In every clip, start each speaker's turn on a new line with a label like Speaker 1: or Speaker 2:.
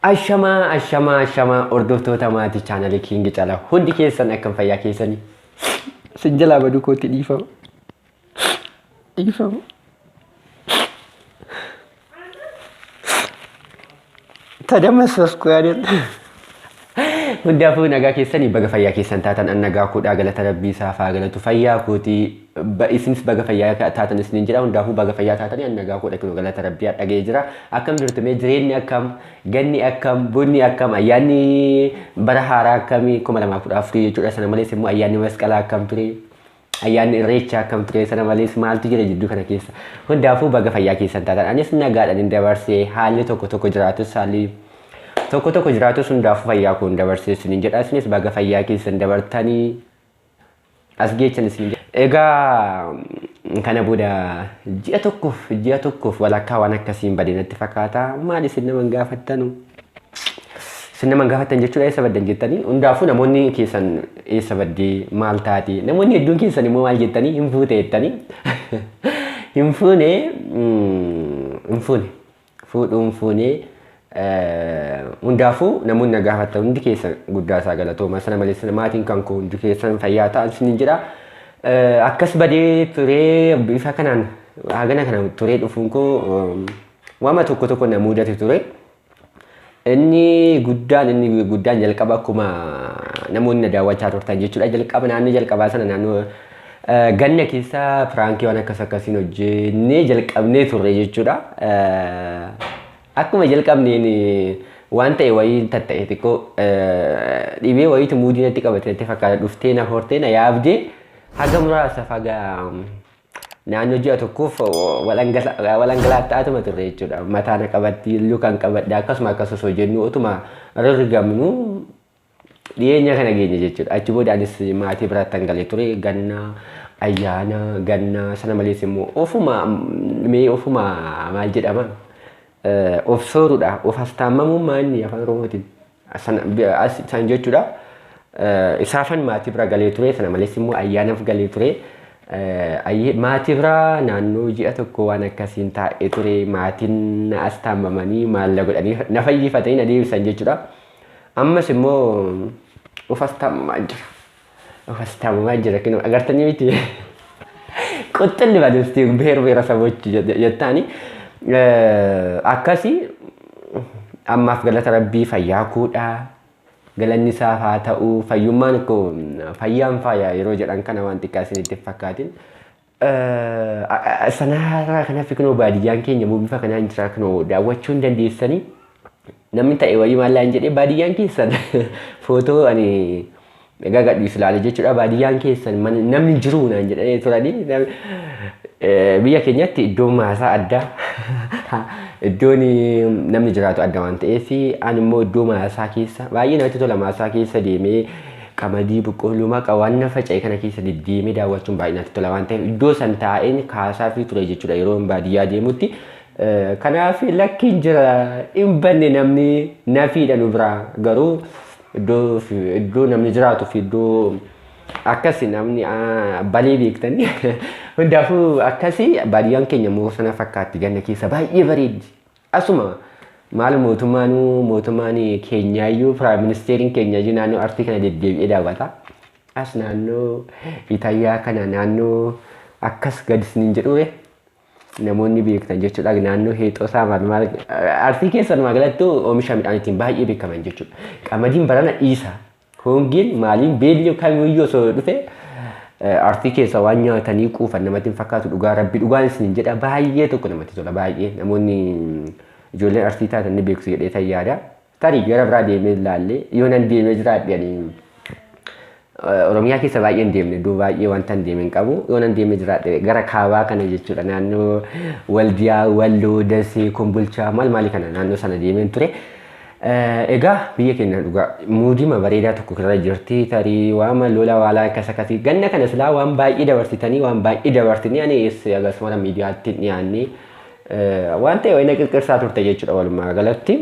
Speaker 1: Ashamaa ashamaa ashamaa hordoftoota maatii chaanalii Kiingi Caalaa hundi keessan akkam fayyaa keessanii sin jalaa baduu kootti dhiifama. Dhiifama. Tadamassasku yaadeen. Hundaafuu nagaa keessanii baga fayyaa keessan taatan an nagaa koodhaa galata rabbii isaaf haa galatu fayyaa kootii isinis baga fayyaa taatan isiniin jedha hundaafuu baga fayyaa taatanii an nagaa koodha kunoo galata rabbii dhaga'ee jira akkam jirtu mee jireenyi akkam ganni akkam bunni akkam ayyaanni bara haaraa akkamii 2014 jechuudha sana malees immoo ayyaanni masqalaa akkam ture ayyaanni irreechaa akkam ture sana malees maaltu jira jidduu kana keessa hundaafuu baga fayyaa keessan taatan anis nagaadhaan hin dabarsee haalli tokko tokko jiraatus haalli tokko tokko jiraatus hundaafuu fayyaa koo hin dabarsee isiniin jedha isinis baga fayyaa keessan dabartanii as geechan isiniin jedha. Egaa kana booda ji'a tokkoof walakkaa waan akkasiin badee natti fakkaata maal isin nama hin gaafattanu. Isin nama hin gaafattan jechuudha eessa baddan jettanii hundaafuu namoonni keessan eessa baddee maal taate namoonni hedduun keessan immoo maal jettanii hin fuute jettanii hin fuune hin fuune fuudhuu hin fuune hundaafuu namoonni na gaafattan hundi keessan guddaa isaa galatooma sana malees maatiin kan koo hundi keessan fayyaa ta'an isiniin jedha. Akkas badee turee bifa kanaan hagana kana turee dhufuun koo waama tokko tokko na mudate ture. Inni guddaan jalqaba akkuma namoonni na daawwachaa turtan jechuudha. Jalqaba naannoo jalqabaa sana naannoo ganna keessa prankii waan akkas akkasiin hojjennee jalqabnee turre jechuudha. Akkuma jalqabneen waan ta'e wayii tatta'e xiqqoo dhibee wayiitu muudii natti qabate natti fakkaata dhuftee na hortee na yaabdee haga muraasaaf haga naannoo ji'a tokkoof walangalaataatuma turre jechuudha. Mataa na qabatti, lukan qabadhe akkasuma akkas osoo jennu utuma rirgamnu dhiyeenya kana geenye jechuudha. Achi booda anis maatii biratti galee ture ganna ayyaana ganna sana malees immoo ofuma mee ofuma maal jedhama of sooruudha of astaamamuun maanni afaan oromootiin san jechuudha. Isaafan maatii bira galee ture sana malees immoo ayyaanaaf galee ture. Maatii bira naannoo ji'a tokko waan akkasiin taa'ee ture maatiin na astaamamanii maalla godhanii na fayyifatanii na deebisan jechuudha. Ammas immoo of astaamamaa jira. Of astaamamaa jira kinoo agartanii miti. Quxxilli balusti ብሔር ብሔረሰቦች jettaani. Akkasii ammaaf galata rabbii fayyaa koodhaa. Galanni isaaf haa ta'u fayyummaan koo fayyaan faaya yeroo jedhan kana waan xiqqaa isinitti fakkaatin. Sanarraa kanaaf kunoo baadiyyaan keenya immoo bifa kanaan jira kunoo daawwachuu hin dandeessanii. Namni ta'e wayii maallaan jedhee baadiyyaan keessan footoo ani gagadhiisu ilaale jechuudha. Baadiyyaan keessan namni jiru naan jedhanii turanii biyya keenyatti iddoon maasaa addaa iddoon namni jiraatu adda waan ta'eef ani immoo iddoo maasaa keessa baay'ee namatti tola maasaa keessa deemee qamadii boqqolloo maqa waan na faca'e kana keessa deddeemee daawwachuun baay'ee natti tola waan ta'eef iddoo san taa'een kaasaa fi ture jechuudha yeroo baadiyyaa deemutti. Kanaaf lakkiin jira hin banne namni nafiidha nu biraa garuu iddoo namni jiraatuu fi iddoo akkasi namni balee beektanii hundaafuu akkasi baadiyyaan keenya immoo sana fakkaatti ganna keessa baay'ee bareeddi. Asuma maal mootummaanuu mootummaan keenyaayyuu prime ministeriin keenyaayyuu naannoo Arsii kana deddeebi'ee daawwata. As naannoo Itayyaa kana naannoo akkas gadi isiniin jedhure namoonni beektan jechuudha. Naannoo Heexoosaa maal maal Arsii keessan magaalattuu oomisha midhaan ittiin baay'ee beekaman jechuudha. Qamadiin barana dhiisa. Hongeen maaliin beelli kamiyyuu osoo dhufe Arsii keessa waan nyaatanii quufan namatti hin fakkaatu dhugaa rabbi dhugaan isin jedha baay'ee tokko namatti tola baay'ee namoonni ijoolleen Arsii taatan ni beektu jedhee tan yaada. Tarii gara biraa deemee ilaalle yoo nan deemee jiraadhe ani Oromiyaa keessa baay'ee hin deemne iddoo baay'ee wanta hin deeme hin qabu yoo nan deemee jiraadhe gara kaabaa kana jechuudha naannoo Waldiyaa, Walloo, Dasee, Kombolchaa maal maali kana naannoo sana deemeen ture. Egaa biyya keenya dhugaa muudima bareedaa tokko irra jirti tarii waama lola waalaa akkas akkasii ganna kana silaa waan baay'ee dabarsitanii waan baay'ee dabarsitanii ani akkasuma miidiyaatti hin dhiyaanne waan ta'e wayina qirqirsaa turte jechuudha walumaa galatti.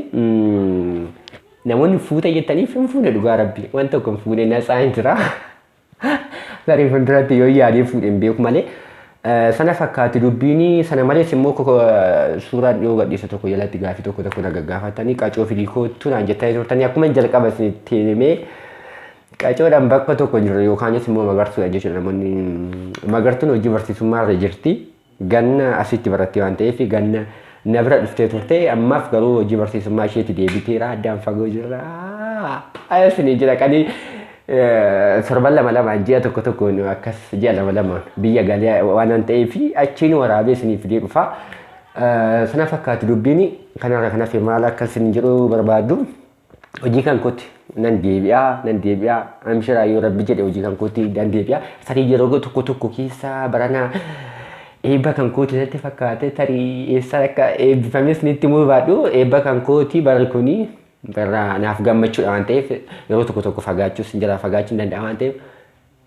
Speaker 1: Namoonni fuuta jettaniif hin fuune dhugaa rabbi waan tokko hin fuune natsaan jira. Tarii fuulduratti yoo yaadee fuudhe hin beeku malee. Sana fakkaati dubbiin. Sana malees immoo suuraan dhiyoo gadhiisa tokko jalatti gaafii tokko tokko na gaggaafatanii, qacoo fidii kootu naan jettanii turtanii. Akkuma jalqaba isinitti himee, qacoodhaan bakka tokko hin jirre yookaanis immoo magartuudha jechuudha. Namoonni magartuun hojii barsiisummaa irra jirti. Ganna asitti baratte waan ta'eef ganna na bira dhuftee turte. Ammaaf garuu hojii barsiisummaa isheetti deebiteera, addaan fagoo jirra. Isinii jira qanii torban lama lamaan, ji'a tokko tokkoon, akkas ji'a lama lamaan biyya galee waan ta'eef achiin waraabee isinii fidee dhufa. Sana fakkaatu dubbiin. Kanarra kan hafe maal akka isin jedhu barbaaddu, hojii kan kootti nan deebi'aa, nan deebi'aa, amshiraa, yoo rabbi jedhe hojii kan kootti nan deebi'aa. Tarii yeroo tokko tokko keessa barana eebba kan kooti natti fakkaate. Tarii eessa akka eebbifames nitti himuu baadhu, eebba kan kooti. Barri kuni bara naaf gammachuudha waan ta'eef yeroo tokko tokko fagaachuus jalaa fagaachuu hin danda'a waan ta'eef,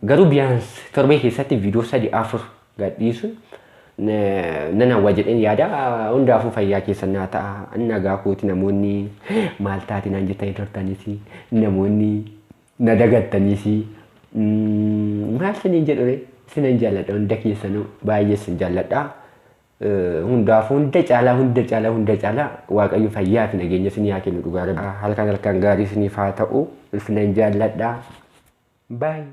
Speaker 1: garuu biyaans torbee keessatti viidiyoo sadi afur gadhiisuun nan hawwa jedheen yaada. Hundaafuu fayyaa keessan naa ta'a, nagaa kooti. Namoonni maal taate naan jettanii turtanis, namoonni na dagattanis, maal siniin jedhure, sinan jaalladha. Hunda keessanuu baay'ee sin jaalladha. Hundaafuu hunda caalaa, hunda caalaa, hunda caalaa Waaqayyo fayyaa fi nageenya isinii haa kennu. Dhugaa halkan halkan gaarii isiniif haa ta'u. Isinan jaalladha. Baay'ee.